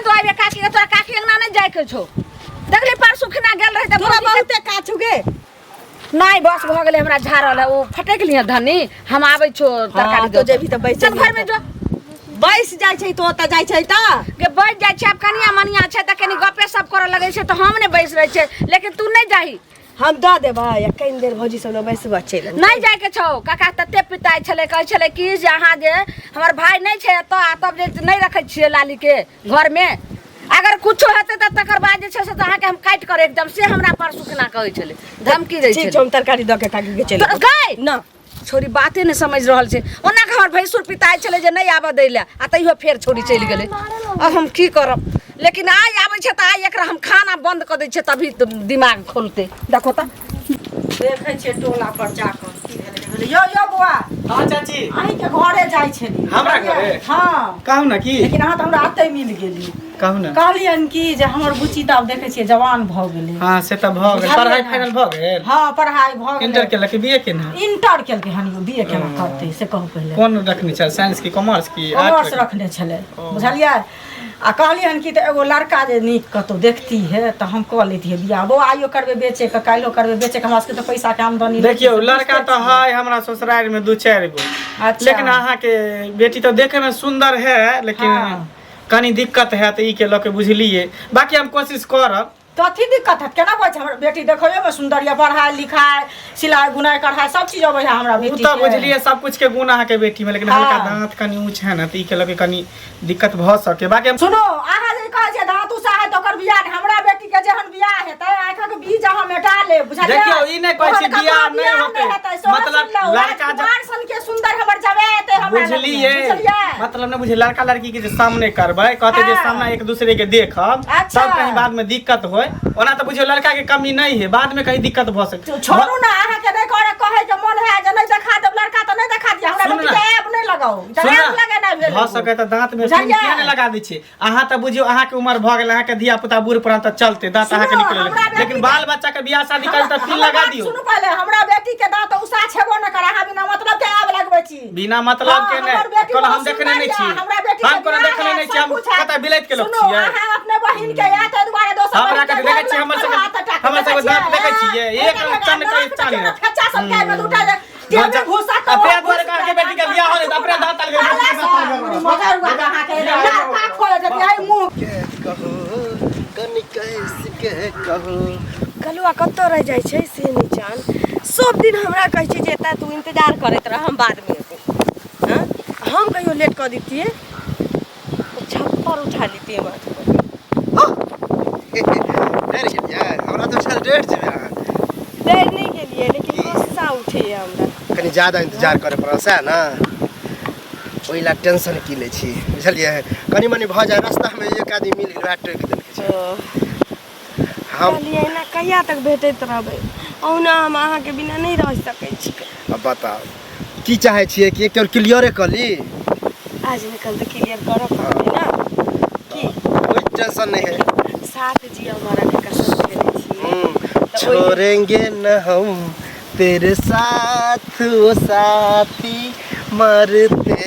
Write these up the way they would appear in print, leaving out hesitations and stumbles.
तो आबे काकी के तोरा काकी अंगना नहीं जाय के छौ देखली परसू खिना गेल रहे त तोरा बहुते काछू गे नहीं बस भऽ गेलै हमरा झाड़ल है ओ फटक लिहे धनी हम आबै छौ तरकारी हाँ, तो जेबही तऽ बैस चल जेबही घर में जो बैस जाइ छै तो ओतऽ जाइ छै तऽ के बैठ जाइ छै आब कनिया मनिया छै तऽ कनि गपे सप करऽ लगै छै तऽ हम नहि बैस रहै छै लेकिन तू नहि जाही हम दऽ देबै आ कनि देर भौजी सब लग बैसबऽ चलि अयबै। नहि जाइके छौ काका तते पिताइ छलै कहै छलै कि जे अहाँ जे हमर भाय नहि छै एतऽ आ तब जे नहि रखै छियै लालीके घरमे अगर कुछो हेतै तऽ तकर बाद जे छै से तऽ अहाँके हम काटि कर एकदम से हमरा परसू केना कहै छलै धमकी दै ठीक छलै छै हम तरकारी दऽ के काकी के चलि तोरा गै ना छोरी बाते नहि समझि रहल छै ओना के हमर भैंसुर पिताइ छलै जे नहि आबऽ दै लए आ तैयो फेर छोरी चलि गेलै आब हम की करब लेकिन आइ आबै छै तऽ आइ एकरा हम खाना बन्द कऽ दै छियै तभी दिमाग खोलतै देखो तऽ देखै छियै टोला पर जाकऽ की भेलै नहि भेलै। यौ यौ बौआ हाँ चाची अहींके घरे जाइ छली हमरा घरे? हँ कहू ना की लेकिन अहाँ तऽ हमरा एतै मिल गेली कहू ना कहलियनि कि जे हमर बुच्ची तऽ आब देखै छियै जवान भऽ गेलै हाँ से तऽ भऽ गेल बुझलियै पढ़ाई ने? फाइनल भऽ गेल हँ पढ़ाई भऽ गेलै इंटर केलक बीए केने इंटर केलकै हन यौ बीए केना करतै से कहू पहिले कोन रखने छल साइंस की कॉमर्स की कॉमर्स आर्ट्स रखने छलै बुझलियै आ कहलियै हन कि तऽ एगो लड़का जे नीक कतहु देखती है तऽ हम कऽ लैतियै बियाह बौआ आइयो करबै बेचेके काल्हियो करबै बेचेके हमरा सबके तऽ पैसाके आमदनी नहि देखियौ छै, से लड़का बुझिते तऽ छियै। है हमरा ससुराल में दू चारि गो अच्छा। लेकिन अहाँके बेटी तऽ देखे में सुंदर है लेकिन हाँ। कनी दिक्कत है तऽ ई के लऽ के बुझलियै बाकी हम कोशिश करब कथी दिक्कत है केना कहै छै हमर बेटी देखैयो में सुंदर यऽ पढ़ाई लिखाई सिलाई बुनाई कढ़ाई सब चीज अबै है हमरा ओ बेटी तऽ के। बुझलियै सब कुछ के गुण अहाँके बेटी में लेकिन हाँ। हल्का दांत कनी ऊँच है ना तऽ ई के लऽ के कनी दिक्कत भऽ सके बाकी हम सुनो अहाँ जे कहै छियै धातु सा है तऽ ओकर बियाह नहि हमरा बेटी के जेहन बियाह हेतै आँखिक बीज अहाँ मेटा लेब बुझलियै देखियौ, ई नहि कहै छी ओहन ककरो बियाह नहि बियाह होतै। हेतै सेहो मतलब सुनि लउ, लड़का ज- राजकुमार सन के सुंदर हमर जमाय एतै हमरा लगमे, बुझलियै बुझलियै मतलब नहि बुझलियै लड़का लड़की के जे सामने करबै कहते जे हाँ। सामना एक दूसरे के देखब अच्छा। तब कहीं बाद में दिक्कत होय ओना तऽ बुझियौ लड़का के कमी नहीं है बाद में कहीं दिक्कत भऽ सके छोड़ू ना अहाँ के नहीं करे कहे के मन है जे नहीं देखा देब लड़का तो नहीं देखा दिया हमरा सुन बेटी ना। के ऐब नहीं लगाओ तऽ सुन ऐब ना, लगेनाइ भेल भऽ सके तऽ दांत में बुझलियै? पिन किया नहि लगा दै छियै अहाँ तऽ बुझियौ अहाँके उमर भऽ गेल अहाँके धिया पुता बूढ़ पुरान तऽ चलते दांत अहाँके सुनू, निकलल हमरा बेटी लेकिन के- बाल बच्चा के बियाह शादी करी तऽ पिन हमरा लगा बात दियौ सुनू पहिले हमरा बेटी के दांत उषा छेबो न करे अहाँ बिना मतलब के ऐब लगबै छी बिना मतलब हाँ, के हमर नहि बेटी कोनो हम बहुत देखने नहि सुंदर छी यऽ, हमरा बेटी हम के कोनो बियाह देखने है, नहि छी सब हम कुछ है। कतऽ बिलैत के लोक सुनू, छियै अहाँ अपने बहिन के या ताहि दुआरे दोसर हमरा बहिन के देखै छियै, हमर सबके- हमर सबके दाँत देखै छियै, एक चन्न के चाली है। बच्चा सब के एहिमे दूटा जे टेबी घुसा के अपने दुआरे कहाँ के बेटी के बियाह होले तऽ अपने दाँत ताल के मगर हुआ अहाँ के लड़का खोले जति आई मुंह के कहो कनि कैस के कहो कलुआ कतऽ रहि जाइ छै से नहि जान सब दिन हमरा कहै छै जे एतऽ तू इंतजार करैत रह हम बादमे एबौ हँ हम कहियो लेट कऽ दितियै तऽ छप्पर उठा लितियै माथपर डरि गेलियै हमरा तऽ बुझायल डरि जेबै अहाँ डरि नहि गेलियै लेकिन गुस्सा उठैए हमरा कनि ज्यादा इंतजार करे पड़ल सएह ने ओहि लए टेंशन की लै छी बुझलियै कनि मनि भऽ जाय रास्तामे एक आदमी मिल गेल वएह टोकि देलकै छै हम कहलियै एना कहिया तक भेटैत रहबै ओहुना हम अहाँके बिना नहि रहि सकै छी अब बताउ की चाहै छियै कि एक क्लियरे कऽ ली आज निकल तऽ क्लियर करऽ पड़तै ने की कोई टेंशन नहीं है साथ जी हमारा के कसम खेले छियै छोड़ेंगे न हम तेरे साथ वो साथी मरते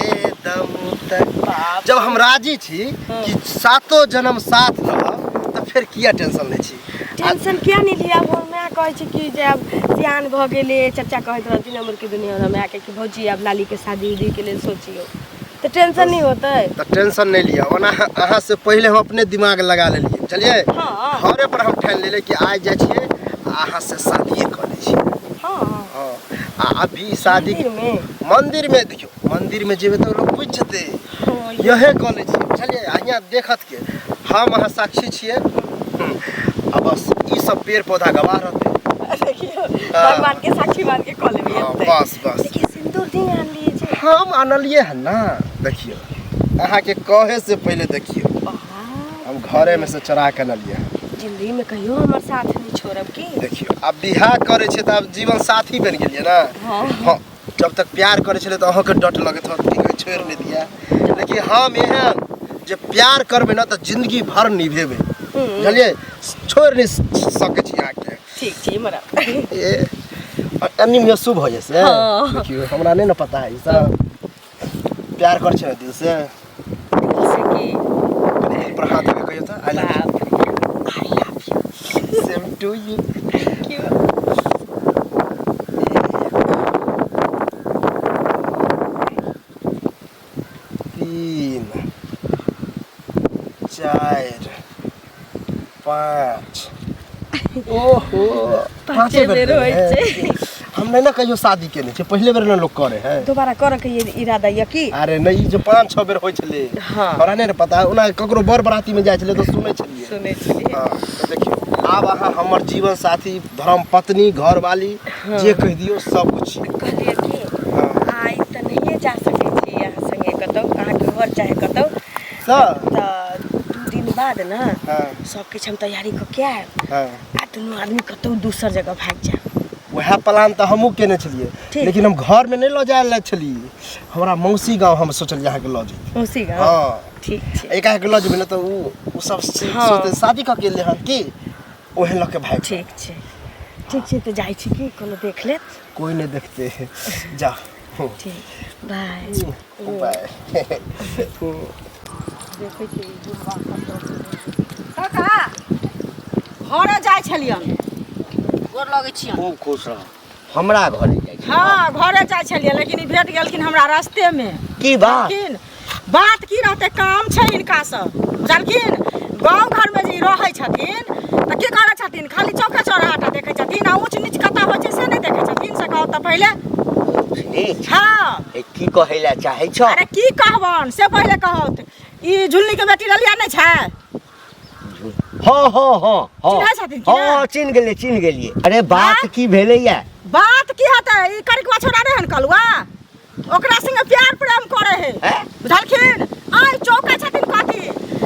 दम तक जब हम राजी छी कि सातो जन्म साथ रहब तऽ फेर किया टेंशन लै छी टेंशन किया नहीं लिया अब हमर माय कहै छै कि जे आब सियान भऽ गेलै चाचा कहैत रहथिन हमर के दुनिया हमरा मायके कि भौजी आब लालीके शादी उदीके लेल सोचियौ तऽ टेंशन नहीं होतै तऽ टेंशन नहीं लिअ ओना अहाँ से पहिले हम अपने दिमाग लगा लेलियै बुझलियै हाँ। घरे पर हम ठानि लेलियै कि आइ जाइ छियै आ अहाँ से शादिये कऽ लै छियै हाँ हँ आ अभी शादी मंदिरमे मंदिरमे देखियौ मंदिरमे जेबै तऽ लोक बुझि जेतै हाँ, इहे कऽ लै छियै बुझलियै आ हियाँ देखत के हम अहाँ साक्षी छियै आ बस ई सब पेड़ पौधा गवाह रहतै देखियौ भगवान के साक्षी मान के कऽ लेबै हाँ, एतै। बस बस देखिए सिंदूर नहीं आनलियै जे हम आनलियै हन ना देखियौ अहाँके कहे से पहिले देखियौ हम घरेमे से चोरा के अनलियै हन जिंदगी में कहियो हमर साथ नहीं छोड़ब की देखियौ आब बियाह करै छै तऽ आब जीवन साथी बनि गेलियै ने हाँ। हँ जब तक प्यार करै छलै तऽ अहाँके डट लगैत होत कि कहीं छोड़ि नहि दिया लेकिन हम एहन जे प्यार करबै ने तऽ जिंदगी भर निभेबै बुझलियै छोड़ि नहि सकै छी अहाँके ठीक छी मरा ए एनी में शुभ हो जैसे हाँ। देखियौ हमरा नहीं ना पता है ई सब प्यार कर छै ने दिल से दिल से की कनि दिल पर ऊपर हाथ धऽ के कहियौ तऽ I love I love you same to you you. तीन चारि पाँच ओहो पाँचे बेर होइ है। छै। हम नहि ने कहियो शादी केने छियै पहिले बेर ने लोक करे है दोबारा करऽ के ये इरादा यऽ की अरे नहि ई जे पाँच छओ बेर होइ छलै हाँ। हमरा नहि ने पता ओना ककरो बर बराती में जाइ छलै तऽ सुनै छलियै सुनै छलियै हाँ, तऽ देखियौ आब अहाँ हमर जीवन साथी धर्म पत्नी घरवाली जे कहि दियौ सब कुछ छी कहलियै कि हाँ। आइ तऽ नहिए जा सकै छी अहाँ संगे कतहु अहाँके घर चाहे कतहु तऽ तऽ 2 दिन बाद ने हाँ सब किछु हम तैयारी कऽ के आयब हाँ आ दुनू आदमी कतहु दोसर जगह भागि जायब। वएह प्लान तऽ हमहूँ केने छलियै ठीक। लेकिन हम घरमे नहि लऽ जाय लए छलियै हमरा मौसी गाँव हम सोचलियै अहाँके लऽ जैती। मौसी गाँव? हाँ। ठीक छै। एकाएक लऽ जेबै ने तऽ उ सब हाँ। सोचतै शादी कऽ के एलै हन की ओहे लऽ के भागि। ठीक छै ठीक छै तऽ जाइ छी की कोनो देख लेत। कोई नहीं देखते जा। ठीक बाय। बाय। देखै छी बुढ़वा काका घरे जाइ छलियन गोर लगै छियन। खूब खुश रह। हमरा घरे जाइ छी? हाँ घरे जाइ छलियै लेकिन ई भेट गेलखिन हमरा रास्ते में। की बात? लेकिन बात की रहतै काम छै हिनका सब बुझलखिन। गाँव घर में जे ई रहै छथिन तऽ की करै छथिन खाली चौके चौराहा देखै छथिन आ ऊँच नीच कतऽ होइ छै से नहि देखै छथिन से कहू तऽ पहिले। ऊँच नीच? हाँ। ए, की कहै लए चाहै छौ? अरे की कहबन से पहिले कहत। ई झुलनी के बेटी ललिया नहि छै? हाँ हाँ हाँ हाँ। चिन्है छथिन कि हाँ नहि? चिन्ह गेलियै चिन्ह गेलियै। अरे बात हाँ? की भेलैया? बात की हेतै ई करिकवा छोड़ा नहि हन कलुआ ओकरा संगे प्यार प्रेम करे है हैं? बुझलखिन। आइ चौका छथिन कथी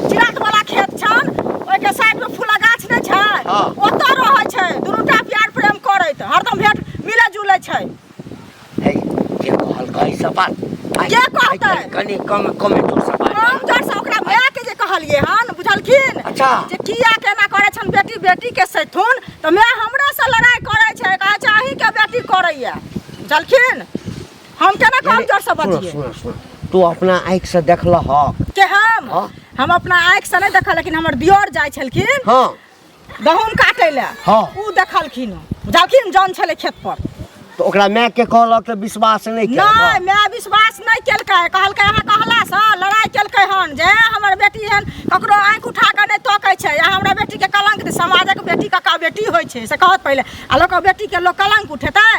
चिरात वाला खेत छन ओहिके साइड में फूला गाछ नहि छै हाँ। ओतऽ रहै छै दुनूटा प्यार प्रेम करैत हरदम भेट मिले जुले छै। हे के कहलकै ई सब बात? के कहतै? कनि कम कम जोर से बात। कम जोर से ओकरा माय के जे कहलियै हन बुझलखिन। अच्छा। जे किया केना करै छन बेटी बेटी के सैथुन तऽ माय हमरे से लड़ाई करै छै कहै छै अहीं के बेटी करैया बुझलखिन। हम केना कम जोर से सुन बजियै? सुन सुन तू अपना आँखि से देखलहक? के हम? हाँ। हम अपना आँखि से नहि देखल लेकिन हमर दियोर जाइ छलखिन हाँ। गहूम काटै लए हाँ। उ देखलखिन बुझलखिन जौन छलै खेत पर। तऽ ओकरा माय के कहलक तऽ विश्वास नहि केलक? नहि माय विश्वास नहि केलकै कहलकै अहाँ कहलासँ लड़ाई केलकै हन जे हमर बेटी एहन ककरो आँखि उठा कऽ नहि तकै छै आ हमरा बेटीके कलंक समाजक बेटी कका बेटी होइ छै से कहत पहिले आ लोकक बेटीके लोक कलंक उठेतै?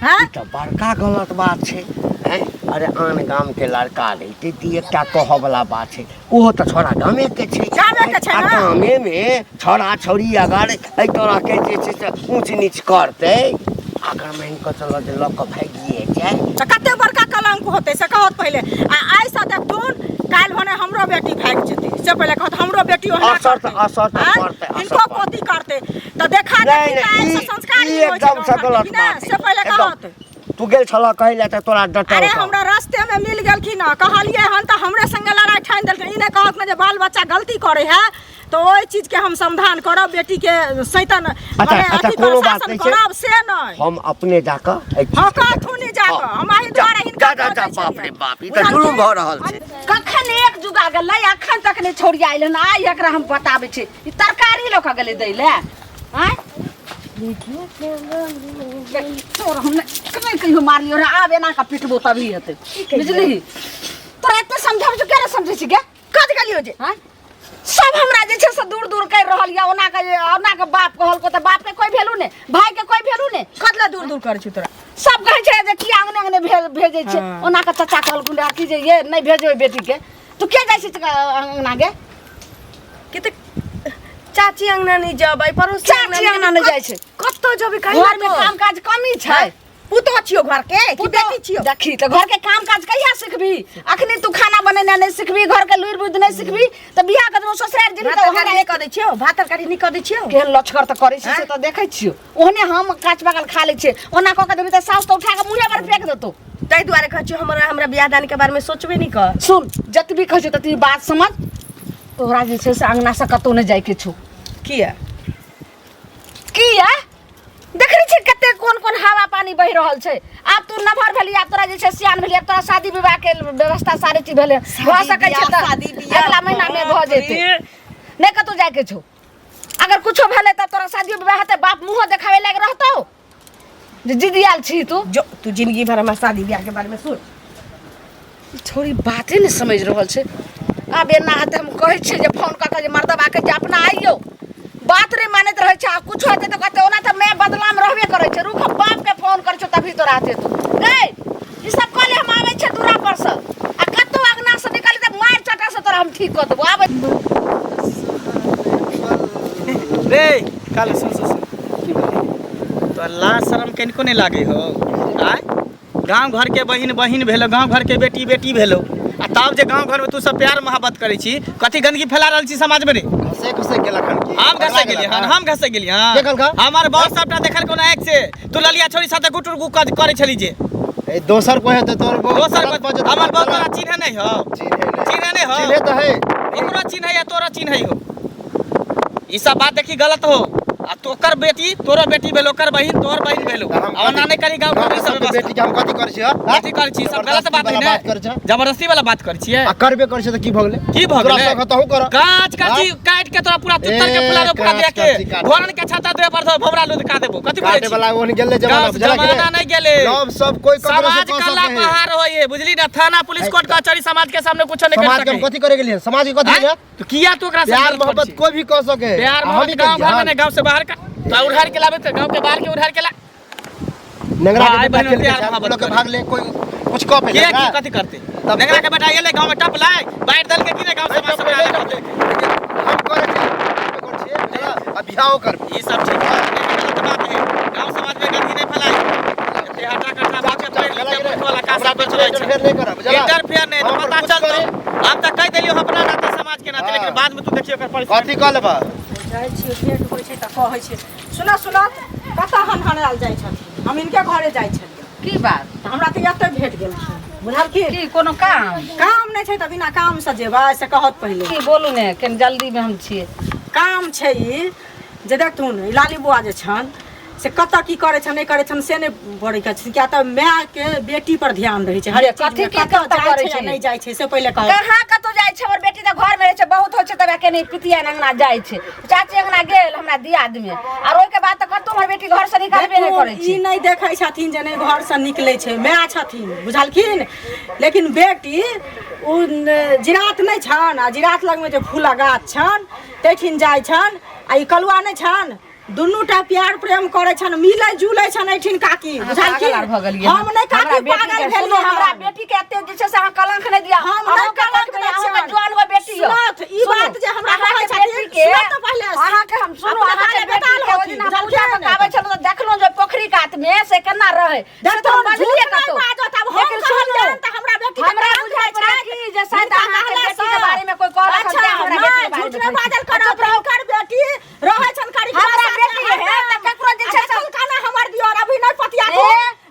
हैं? ई तऽ बड़का गलत बात छै हैं? अरे आन गाम के लड़का रहितै तऽ एकटा कहऽ वाला बात छै ओहो तऽ छोड़ा गामे के छै। गामे के छै आ ने? गामे में छोड़ा छौड़ी अगर एहि तरह के जे छै से ऊँच नीच करतै अगर मानि कऽ चलऽ जे लऽ कऽ भागिए जाय तऽ कते बड़का कलंक होतै से कहत पहिले। आ आइसँ देखथुन काल्हि भने हमरो बेटी भागि जेतै से पहिले कहत हमरो बेटी ओहिना असर तऽ करतै। असर तऽ आँय? पड़तै, असर हिनको पड़तै। पोती करतै तऽ देखा नहि देखी तऽ नहि आइसँ ई संस्कार ई नहि होइ छै एकदम से गाँव घरके गलत कि नहि बात से पहिले एकदम। कहत। तू गेल छलह कहै लए तऽ तोरा डटल अरे हमरा रास्ते में मिल गेलखिन हँ कहलियै हन तऽ हमरे संगे लड़ाई ठानि देलखिन। ई नहि कहत ने जे बाल बच्चा गलती करे है तो ओहि चीज के हम समाधान करब बेटी के सैतन अच्छा मने अच्छा अथी कोनो पर बात शासन नहीं छै। करब से नहि। हम अपने जाकऽ एहि चीज हाँ के कहथुन नहि जाकऽ हाँ। हम एहि दुआरे हिनका जा जा जा बजै बाप छलियै। रे बाप ई तऽ जुलुम भऽ रहल छै। कखन एक जुगा गेलै अखन तक नहि छोड़िया आयल हन आइ एकरा हम बताबै छी ई तरकारी लऽ कऽ गेलै दै लए आँय तोर हम नहि कहियो मारलियो रे आब एना कऽ पिटबो तभी हेतै बुझलिही। तोरा एते समझाबै छियौ केना समझै छी गे? कत गेलियो जे? आँय? सब हमरा जे छै से दूर दूर करि रहल यऽ ओना के ओना के बाप कहलको तऽ बाप के कोई वैल्यू नहि भाई के कोई वैल्यू नहि। कत ला दूर दूर करै छी तोरा? सब कहै छै जे किया अंगने अंगने भेजै छै। हाँ। ओना के चाचा कहलखुन रहए कि जे ये नहि भेजबै बेटी के तू के जाइ छी अंगना गे? कि तऽ चाची अंगना नहि जेबै पड़ोसी चाची अंगना नहि जाइ छै। कतऽ जेबै कहीं घर में काम काज कमी छै। पुतोह छियौ घर के कि बेटी छियौ? देखी तऽ घर के काम काज कहिया सिखबी? अखनी तू खाना बनेनाइ नहि सिखबी घर के लुरि बुद्धि नहि सिखबी तऽ बियाह के ससुरारि जेबी भात तऽ तरकारी हमरा नहि कऽ दै छियौ? भात तरकारी नहि कऽ दै छियौ? केहन लचकर तऽ करै छी से तऽ देखै छियौ। ओहने हम काच पकल खा लै छियै ओना कऽ के देबी तऽ साउस तऽ उठा कऽ मुँहे पर फेंक देतौ। ताहि दुआरे कहै छियौ हमरा हमरा बियाह दान के बारे में सोचबे नहि कर। सुन जतबी कहै छियौ ततबी बात समझ। तोहरा जे छै से अंगना से कतौ नहि जाइके छौ। किया? किया? देखै छियै कते कोन कोन हवा पानी बहि रहल छै। आब तू नमहर भेली आब तोरा जे छै सियान भेली आब तोरा शादी विवाह के व्यवस्था सारे चीज भेलै भऽ सकै छै तऽ शादी बियाह अगला महीना में भऽ जेतै। नहि कतौ जाइके छौ अगर कुछो भेलै तऽ तोरा शादियो विवाह हेतै बाप मुँहो देखाबै लायक रहतौ जे जिदियाल छी तू। जो तू जिंदगी भर हमरा शादी ब्याह के बारे में सोच। ई छोरी बाते नहि समझि रहल छै। आब एना हेतै हम कहै छियै जे फोन कऽ कऽ जे मर्दबा के जे अपना आइयौ, बात नहि मानैत रहै छै। आ कुछो हेतै तऽ कहतै ओना तऽ माय बदलाम रहबे करै छै। रुक हम बापके फोन करै छियौ तभी तोरा हेतै। तू गै ई सब कहले हम आबै छियै दूरा पर से आ कतौ अङ्गना से निकलि तऽ मारि चटा से तोरा हम ठीक कऽ देबो। आबै रे काल सुन सुन सुन तो लाज शरम कनिको नहि लागे हो आय? गाँव घर के बहिन बहिन भेलो, गाँव घर के बेटी बेटी भेलो, आ तब जे गाँव घर में तू सब प्यार मोहब्बत करै छी, कथी गंदगी फैला रहल छी समाज में रे? घसे घसे गेलक हन की? हम घसे गेलियै हन, हम घसे गेलियै हन। के कहलका? हमर बॉस सबटा देखल कोनो आँखि से तू ललिया छोरी साथे गुटुर गु करै छली जे। ए दोसर कोइ हेतै तोर बो दोसर गलत कोइ बजत हमर गलत। बॉस तोरा चिन्है नहि हौ? चिन्है नहि। चिन्है नहि हौ? चिन्है तऽ है। ओकरो चिन्है या तोरो चिन्है हो। ई सब बात देखी गलत हो। आ तोकर बेटी तोरो बेटी भेलो, ओकर बहिन तोहर बहिन भेलो। तऽ हम आ ओना नहि करी गाँव गाँव घर सब सबके बेटी के हम कथी करै छियै? कथी करै छी? सब गलत बात है जबरदस्ती ने? वाला बात करै छै। जबरदस्ती वाला बात करै छियै? आ करबे करै छै तऽ की भऽ गेलै? की भऽ तोरा गेलै? सब कतहु कर। कांच काची काटि के तोरा पूरा चुत्तर के ए, फुला देबो पूरा कांच देह के। काची काट। घोरन के छाता देह पर धो भोबरा लुदका देबो। कथी बोलै काटे छी? वाला ओहन गेलै जमाना, गाँव बुझलक जमाना ने? नहि गेलै। लव सब कोई ककरो से समाज कऽ कला सकै है। पहाड़ होइए बुझली ना? थाना पुलिस कोर्ट कचहरी समाज के सामने कुछो नहीं कर समाज के हम सकै। कथी करे गेलियै? समाज के कथी आँय? गेलियै? तो किया तू ओकरा से प्यार गलत करै मोहब्बत छी? कोई भी कह सके है। प्यार आ हम मोहब्बत ही गांव करियै, घर में नहीं, गांव से बाहर का तो उधार के लाबे तो गांव के बाहर के उधार के ला। नेंगरा के भाई बेटा बहन खेल के प्यार छै, मोहब्बत लोग के करे। भाग ले कोई कुछ कह पे किया की कथी करते? तब- नेंगरा के बेटा एले गांव में टप लाए बाहर दल के की ने गांव से बाहर सब आगे कर देलकै। हम करे छियै, हम करे छियै, बुझला? आ बियाहो करबै। ई सब ठीक है, लेकिन गलत बात है। गांव समाज में गंदगी नहीं फैलाई। एते हटा कटा बात के पढ़ लिख के मूर्ख वाला का हमरा सब बीच में चलै छै। इंटरफेयर नहीं करब, बुझला? इंटरफेयर नहीं तो हम पता कुछ चल करे। तो हम तऽ कहि देलियौ अपना नाते समाज के नाते, लेकिन हाँ। बाद में तू देखियो ओकर परिस्थिति। कथी कह लेबा? जाइ छियै भेंट होइ छै तऽ कहै छै सुनऽ सुनऽ कतऽ हनहनायल जाइ छथिन? हम हिनके घरे जाइ छलियै। की बात? तऽ हमरा तऽ एतऽ भेट गेलखिन बुझलखिन। की कोनो काम? काम नहि छै तऽ बिना काम से जेबै से कहत पहिले। की बोलू ने कनि जल्दी में हम छियै। काम छै ई जे देखथुन ई लाली बुआ जे छनि से कतऽ की करै छनि नहि करै छनि से नहि बड़ै के छै, किया तऽ मायके बेटी पर ध्यान रहै छै हरेक कथी चीजमे, की कतऽ कतऽ जाइ करै छै आ छै? नहि जाइ छै से पहिले कहत। कहाँ कतौ जाइ छै? हमर बेटी तऽ घर में रहै छै, बहुत होइ छै तब कनि पितिया अंगना जाइ छै, चाची अंगना गेल हमरा दियाद में, आर ओहिके बाद तऽ कतौ हमर बेटी घर से निकलबे नहि करै ई छै। नहि देखै छथिन जे नहि घर से निकलै छै, माय छथिन बुझलखिन, लेकिन बेटी ओ जिरात नहि छनि आ जिरात लगमे जे फूलक गाछ छनि ताहिठिन जाइ छनि आ ई कलुआ नहि छनि दुनूटा प्यार प्रेम करै छनि, मिलै जुलै छनि एहिठिन काकी अहाँ बुझलखिन। पागल आर भऽ गेलियै। हम नहि हमरा काकी बेटी पागल के भेलियै सुनू, हमरा हन। बेटी के एते जे छै से अहाँ कलंक नहि दिअ। हम नहि अहूँके कलंक देखबै, दै अहूँके छियनि। जवान हो बेटी यौ। सुनत, ई सुनू, बात जे हमरा अहाँके कहै छथिन, बेटी के सुनत तऽ पहिले। अहाँके हम सुनू, अपना अहाँके ताले बेटी बेताल के ओहि होथिन, दिन हम बुझलखिन? पूजा कऽ के आबै छलहुँ तऽ देखलहुँ जे पोखरि कात मे से केना रहै। से तऽ देखथुन, हम बजलियै झूठ नहि कतौ। बाजत, आब हम लेकिन सुनू, कहलियनि तऽ हमरा बेटी के हमरा कलंक बुझाइ दै पड़ै छथि। कि जे शायद हिनका अहाँके कहला बेटी के सँ। बारे मे कोइ कहलक हन अच्छा, तें हमरा बेटी के नहि, बारे झूठ मे नहि कहै बाजल छी। करब, हुनकर बेटी रहै छनि करीब हमरा साथे बेटी है, हरदम। तऽ ककरो जे छै आ से- देखल काना हमर दिअर अभी नहि पतिया ए, दू।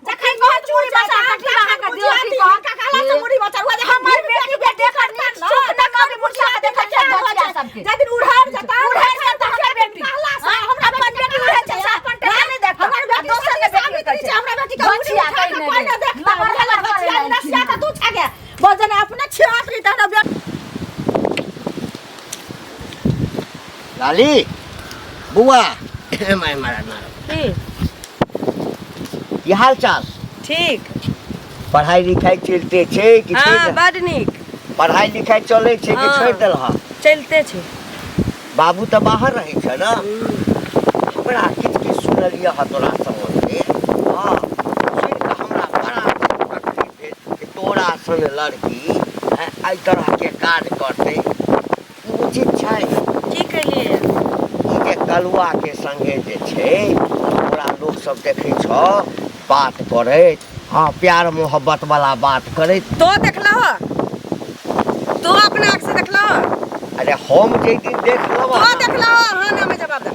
जखन कहत मुड़ी बचा कथी ला अहाँके दिअर की कहत? हिनका कहला से मुड़ी बचा हुआ जे हमर बेटी के देखत नीक सुख न कभी मुर्चा के देखै छै बच्चा सबके। जाहि दिन उड़ार जता उड़ार जता हमर बेटी। कहला से हमरा अपन बेटी उड़ार छै से अपन टका नहि देखत। हमर बेटी दोसर के बेटी सावित्री छै, हमरा बेटी के मुड़ी बचिया उठा कहि के नहि कोइ नहि रे। देखता। लबर लबर बचिया करै नसिया के तू छगे बजन अपने छियात रही तहन बेटी। लाली बुआ माय मारा मारा की? की हाल चाल? ठीक। पढ़ाई लिखाई चलते छै कि हाँ छोड़ि बड नीक। पढ़ाई लिखाई चलै छै कि हाँ। छोड़ि देलह? चलते छै। बाबू तऽ बाहर रहै छै ने। हमरा किछु किछु सुनलियै हँ तोरा सम्बन्धे, हँ सुनि कऽ हमरा बड़ा तकलीफ भेल कि तोरा सन लड़की एहि तरहके काज करतै, ई उचित छै? की कहलियै? ई जे कलुआके संगे जे छै तोरा लोक सब देखै छौ बात करैत, हँ प्यार मोहब्बत वाला बात करैत। तो देखलह? तो अपना आँख से देखलह? अरे हम जे दिन देखलहुँ तो देखलह? हाँ ना में जवाब दे।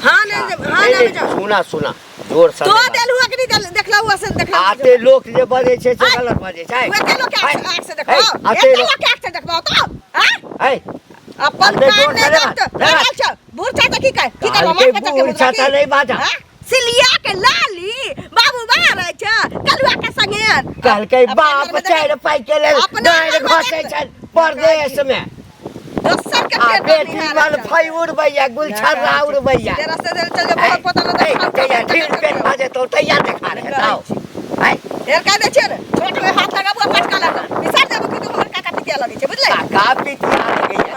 हाँ ना हाँ ना में जवाब। सुना सुना जोर से तो नहि बाज। देलहुँ कि नहीं देखलहुँ से देखलहुँ? आते लोक जे बजै छै से गलत बजै छै। एते लोक के आँख से देखबौ, आते एते लोक लोक के आँख से देखबौ तो हाँ? है अपन आते कान जोर नहि से देखतौ। नहि बाज। अच्छा, बूढ़ छा तऽ की कह की करबौ? कहलकै मार के चक्के बूढ़ छा तऽ नहि बाजा। हाँ? सिलिया के लाली बाबू बाहर रहै छै कलुआ के संगे। कहलकै अपना बाप घरमे 4 पाई के लेल अपना डाँरि घरमे घसै देख। छनि परदेश मे। तो दोसर के आ पेट बेटी निहारत मन चल। फई उड़बैया गुलछर्रा उड़बैया तेरा से चल जा बहुत पता न ए, तैया ढील पेट भऽ जेतौ तैया देखा रहे ताऊ आय ढेर का दै छियै ने छोट में हाथ लगाबू आ पटका लागल बिसर जाबू कि तू हमर काका पितिया लगै छै बुझलै काका पितिया लगैया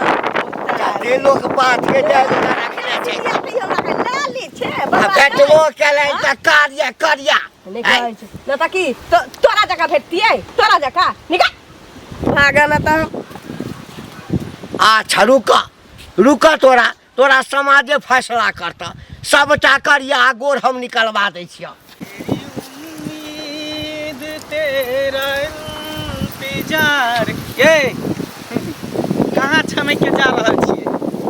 जते लोक बात के जाय रखने छै पितिया पितिया हमरा के लाली छै आ बर्बाद बेटबो केलै तऽ करिया करिया नहि कहै छै नहि तऽ की तोरा जकाँ भेटतियै तोरा जकाँ निकाल भागऽ न तऽ अच्छा रुक रुक तोरा तोरा समाजे फैसला करतऽ सबटा करिया आ गोर हम निकलवा दै छियऽ उम्मीद तेरा इंतजार ये कहाँ छमक के जा रहल छियै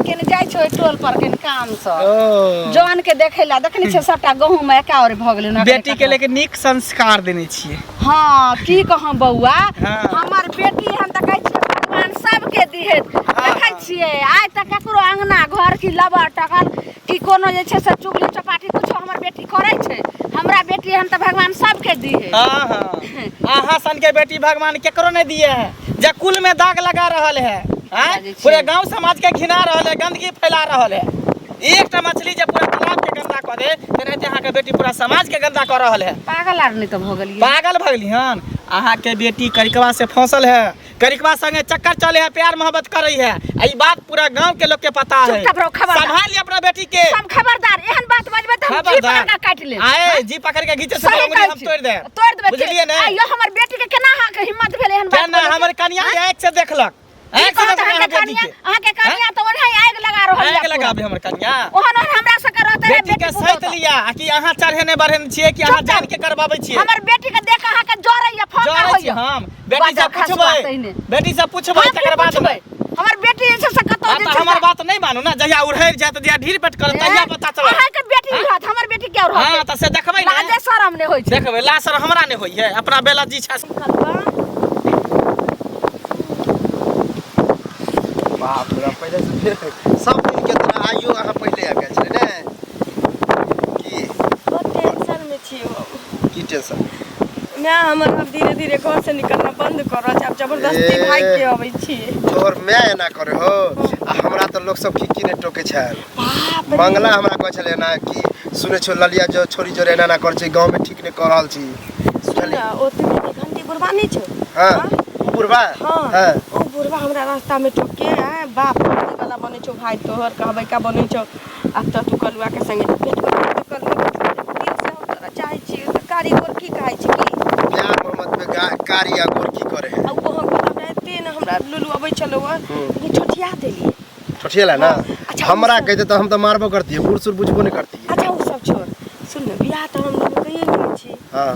केने जाइ छै ओहि टोल पर केने काम से ओ जौन के देखै ला देखने छै सबटा गहूम एका ओर भऽ गेलै ना बेटी के लेके नीक संस्कार देने छियै हाँ की कहम बौआ हाँ। हमर बेटी हम तऽ कहै छियै भगवान सबके दिहे देखै छियै आइ तक ककरो अंगना घर की लबर टकर की कोनो जे छै से चुगली चपाटी कुछो हमर बेटी करै छै हमरा बेटी हम तऽ भगवान सबके दिहे हाँ हाँ अहाँ सन के बेटी भगवान केकरो नहीं दिए है जे कुल में दाग लगा रहल है आँय? बाजै छियै। पूरे गांव समाज के घिना रहल है गंदगी फैला रहल है एकटा मछली जे पूरा तालाब के गंदा कऽ दे तेनाहिते अहाँ के बेटी पूरा समाज के गंदा कऽ रहल है पागल आर नहि तऽ भऽ गेलियै पागल भऽ गेली हन अहाँ के बेटी करिकवा से फसल है करिकवा संगे चक्कर चले है प्यार मोहब्बत करे है आ ई बात पूरा गांव के लोग के पता है चुपचाप रहो, खबरदार। संभाल लिया अपना बेटी के सब खबरदार एहन बात बजबै तऽ हम जी पकड़ के काटि लेब आए जी पकड़ के घीचे से सही उंगली कहै हम छी। तोड़ दे तोड़ देबै बुझलिए ने आइयो हमर बेटी के केना अहाँके हिम्मत भेल एहन बात केना बोलैके? हमर कनिया के आँख से देखलक की आँख से कहत देखलक अहाँके अहाँके बेटी कनिया के अहाँके कनिया तऽ ओनाही आगि लगा रहल आगि यऽ पूरा। लगाबे हमर कनिया ओहन ओहन हमरा सबके रहते रहे बेटी के बेटी सैत पुतोह। लिया आ कि अहाँ चढ़ेने बढ़ेने छियै कि अहाँ चुप जान के करबाबै छियै हमर बेटी के देख अहाँके जरैया फौका जरै होइया छी हम बेटी से बाजऽ खसुआ पूछबै तहिने। बेटी से पूछबै हम की तकर बाद पूछबै? हमर बेटी जे छै से कतौ हाँ, जे तऽ छै हमर से- बात नहीं मानू ना जहिया उड़हर जायत जहिया ढीर पेट करत तहिया पता चलत अहाँके बेटी रहत हमर बेटी क्या रहत हाँ तऽ से देखबै ने लाजे शरम नहि होइ छै देखबै लाज शरम हमरा नहि होइ है अपना बेला जी छै बाप रे पहिले से फेर सब दिन के तरह आइयो अहाँ पहिले आबि गेल छलै ने की बहुत टेंशन में छियै हम। की टेंशन माय हमर आब धीरे धीरे घर से निकलना बंद कर रहल छै आब जबरदस्ती ए। भागि के अबै छियै तोहर माय एना करे हो आ हमरा तऽ लोक सब की की नहि टोके छल बाप रे मंगला हमरा कहै छलै एना कि सुनै छौ ललिया जो छोरी जोरे एना एना करै छै गाँवमे ठीक नहि कऽ रहल छी सुन बुझलियै ने ओतबे के घंटी बुढ़बा नहि छौ हँ ओ बुढ़बा हाँ हँ ओ बुढ़बा हमरा रास्ता में टोके आय बाप रे वाला बनै छौ भाई तोहर कहबै का बनै छौ आ तऽ तू कलुआ के संगे भेट कर तऽ कलुआ के दिल से हम तोरा चाहै छी तऽ कारी गोर की कहै छी की प्यार मोहम्मद में कारी आ गोर की करे है आ ओ हम हमरा एते ने हमरा लुलु अबै छलौ हँ लेकिन छोटिया देलियै छोटिएला ना अच्छा, हमरा ओ सब- कहते तऽ हम तऽ मारबो करतियै बूढ़ सूढ़ बुझबो नहि करतियै अच्छा ओ सब छोड़ सुन ने बियाह तऽ हम दुनू कहिए नहि छी हँ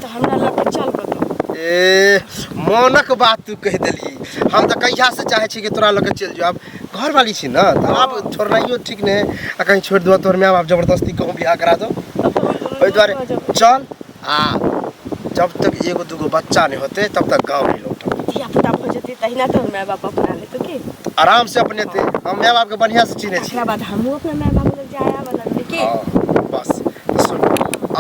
तऽ हमरा लऽ के चल कतौ ए मोनक बात तू कहि देलही हम तऽ कहिया से चाहै छी कि तोरा लऽ के चलि जाउ आब घरवाली छी ने तऽ आब छोड़नाइयो ठीक नहि आ कहीं छोड़ि देबऽ तोहर माय बाप जबरदस्ती कहूँ बियाह करा दो तब तऽ हम दुनू ओहि दुआरे भऽ जेबै। चल आ जब तक एगो दूगो बच्चा नहि होते तब तक गाँव नहीं लौटब धिया पुता भऽ जेतै तहिना तोहर माय बाप अपना लेतौ की आराम से अपने ते हम माय बाप के बढ़िया से चिन्है छी तकरा बाद हमहूँ अपना माय बाप लग जाय आबऽ लगबै की हाँ, बस तऽ सुन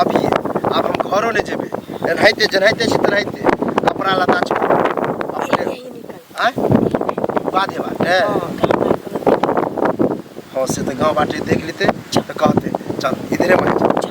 अभी आब हम घरो नहि जेबै एनाहिते जेनाहिते छी तेनाहिते कपड़ा लत्ता छोड़ अपने यही निकल आँय बाधे बाटे हाँ, गाँव बार कोनो देख हाँ से तऽ गाँव बाटे देख लेते तऽ कहते चल इधरे मत